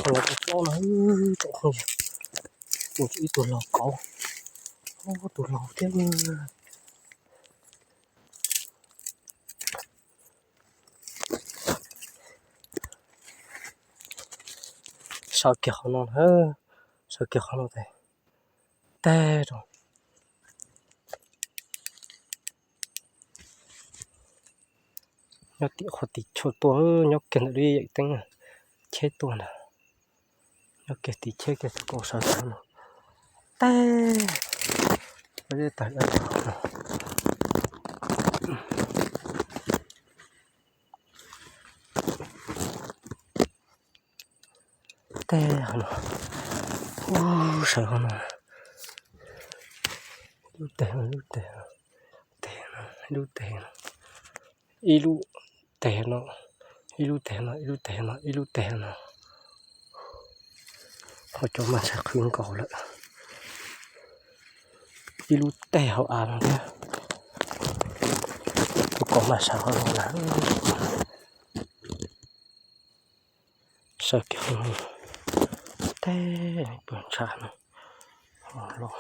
Los tus plaub no, tsoom phooj ywg, tus ib tug laug kauv, tus laug thiab. Sawv kiag qhov no, sawv kiag qhov no tag rau. Nyob tim qhov tim tshuaj tuaj, nyob kiag ntawm lub yeem teeb cheb tuaj ntag. Nyob kiag tim cheb kiag tus kaus sawv kiag no. Tag, tag, tag, qhov no, ub, sawv qhov no, ib lub teg, ib lub teg, teg no, ib lub teg no, ib lub teg no, ib lub teg no, ib lub teg no, ib lub teg no. Qhov cov mas sawv qhwv nkaus lawm. Ib lub teg hauv av no thiab. Tus kaus mas sawv hauv no lawm. Sawv kiag teg, pw ntshav no los.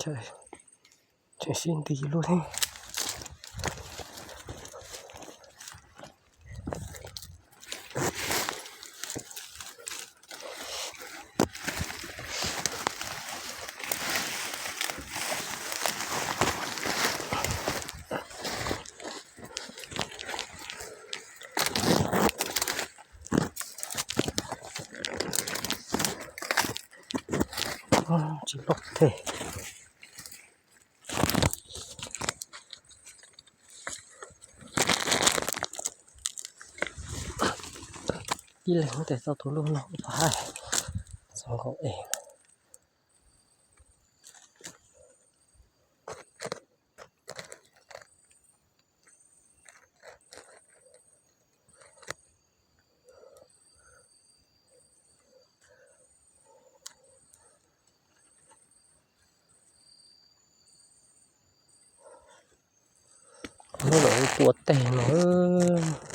Tseem sib nti lub thiab. Tsis loj thiab. Ib leeg tes tau tus lub no hais txog nkaus es. Lub no tua teg no.